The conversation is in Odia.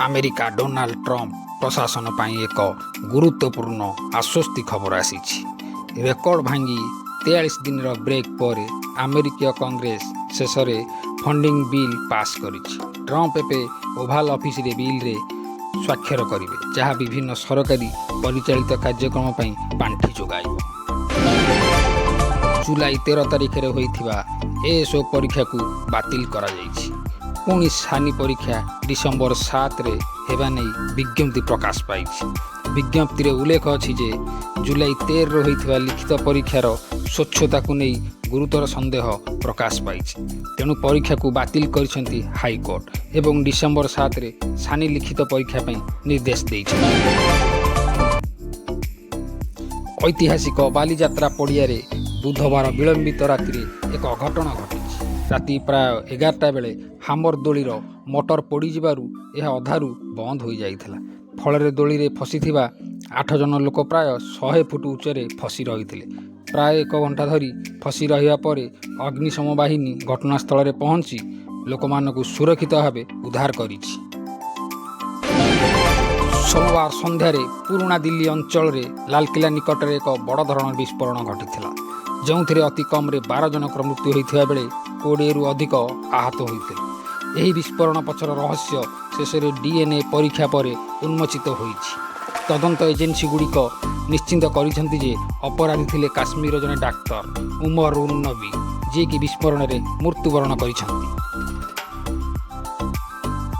ଆମେରିକା ଡୋନାଲ୍ଡ ଟ୍ରମ୍ପ ପ୍ରଶାସନ ପାଇଁ ଏକ ଗୁରୁତ୍ୱପୂର୍ଣ୍ଣ ଆଶ୍ୱସ୍ତି ଖବର ଆସିଛି। ରେକର୍ଡ ଭାଙ୍ଗି 43 ଦିନର ବ୍ରେକ୍ ପରେ ଆମେରିକୀୟ କଂଗ୍ରେସ ଶେଷରେ ଫଣ୍ଡିଂ ବିଲ୍ ପାସ୍ କରିଛି। ଟ୍ରମ୍ପ ଏବେ ଓଭାଲ ଅଫିସରେ ବିଲ୍ରେ ସ୍ୱାକ୍ଷର କରିବେ, ଯାହା ବିଭିନ୍ନ ସରକାରୀ ପରିଚାଳିତ କାର୍ଯ୍ୟକ୍ରମ ପାଇଁ ପାଣ୍ଠି ଯୋଗାଇବ। ଜୁଲାଇ 13 ତାରିଖରେ ହୋଇଥିବା ଏଏସ୍ଓ ପରୀକ୍ଷାକୁ ବାତିଲ କରାଯାଇଛି। ପୁଣି ସାନି ପରୀକ୍ଷା ଡିସେମ୍ବର 7ରେ ହେବା ନେଇ ବିଜ୍ଞପ୍ତି ପ୍ରକାଶ ପାଇଛି। ବିଜ୍ଞପ୍ତିରେ ଉଲ୍ଲେଖ ଅଛି ଯେ ଜୁଲାଇ 13ରେ ହୋଇଥିବା ଲିଖିତ ପରୀକ୍ଷାର ସ୍ୱଚ୍ଛତାକୁ ନେଇ ଗୁରୁତର ସନ୍ଦେହ ପ୍ରକାଶ ପାଇଛି। ତେଣୁ ପରୀକ୍ଷାକୁ ବାତିଲ କରିଛନ୍ତି ହାଇକୋର୍ଟ ଏବଂ ଡିସେମ୍ବର 7ରେ ସାନି ଲିଖିତ ପରୀକ୍ଷା ପାଇଁ ନିର୍ଦ୍ଦେଶ ଦେଇଛନ୍ତି। ଐତିହାସିକ ବାଲିଯାତ୍ରା ପଡ଼ିଆରେ ବୁଧବାର ବିଳମ୍ବିତ ରାତିରେ ଏକ ଅଘଟଣ ଘଟିଛି। ରାତି ପ୍ରାୟ 11ଟା ବେଳେ ହାମର ଦୋଳିର ମୋଟର ପୋଡ଼ିଯିବାରୁ ଏହା ଅଧାରୁ ବନ୍ଦ ହୋଇଯାଇଥିଲା। ଫଳରେ ଦୋଳିରେ ଫସିଥିବା ଆଠ ଜଣ ଲୋକ ପ୍ରାୟ 100 ଫୁଟ ଉଚ୍ଚରେ ଫସି ରହିଥିଲେ। ପ୍ରାୟ ଏକ ଘଣ୍ଟା ଧରି ଫସି ରହିବା ପରେ ଅଗ୍ନିଶମ ବାହିନୀ ଘଟଣାସ୍ଥଳରେ ପହଞ୍ଚି ଲୋକମାନଙ୍କୁ ସୁରକ୍ଷିତ ଭାବେ ଉଦ୍ଧାର କରିଛି। ସୋମବାର ସନ୍ଧ୍ୟାରେ ପୁରୁଣା ଦିଲ୍ଲୀ ଅଞ୍ଚଳରେ ଲାଲକିଲ୍ଲା ନିକଟରେ ଏକ ବଡ଼ ଧରଣର ବିସ୍ଫୋରଣ ଘଟିଥିଲା, ଯେଉଁଥିରେ ଅତି କମ୍ରେ 12 ଜଣଙ୍କର ମୃତ୍ୟୁ ହୋଇଥିବା ବେଳେ 20ରୁ ଅଧିକ ଆହତ ହୋଇଥିଲେ। ଏହି ବିସ୍ଫୋରଣ ପଛର ରହସ୍ୟ ଶେଷରେ ଡିଏନ୍ଏ ପରୀକ୍ଷା ପରେ ଉନ୍ମୋଚିତ ହୋଇଛି। ତଦନ୍ତ ଏଜେନ୍ସିଗୁଡ଼ିକ ନିଶ୍ଚିତ କରିଛନ୍ତି ଯେ ଅପରାଧୀ ଥିଲେ କାଶ୍ମୀରର ଜଣେ ଡାକ୍ତର ଉମର ଉନ୍ ନବୀ, ଯିଏକି ବିସ୍ଫୋରଣରେ ମୃତ୍ୟୁବରଣ କରିଛନ୍ତି।